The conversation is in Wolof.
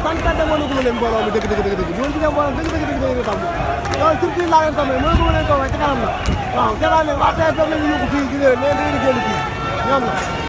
santaate mënaguma leen mbooloo mi dëgg bu ngeen gisee mbooloo dëgg tam loolu surtout laa leen tamit mënaguma leen ko wax ci kanam la waaw seetaan leen waa TFM la ñu yóbbu fii gis ngeen da ngeen di génn fii ñoom la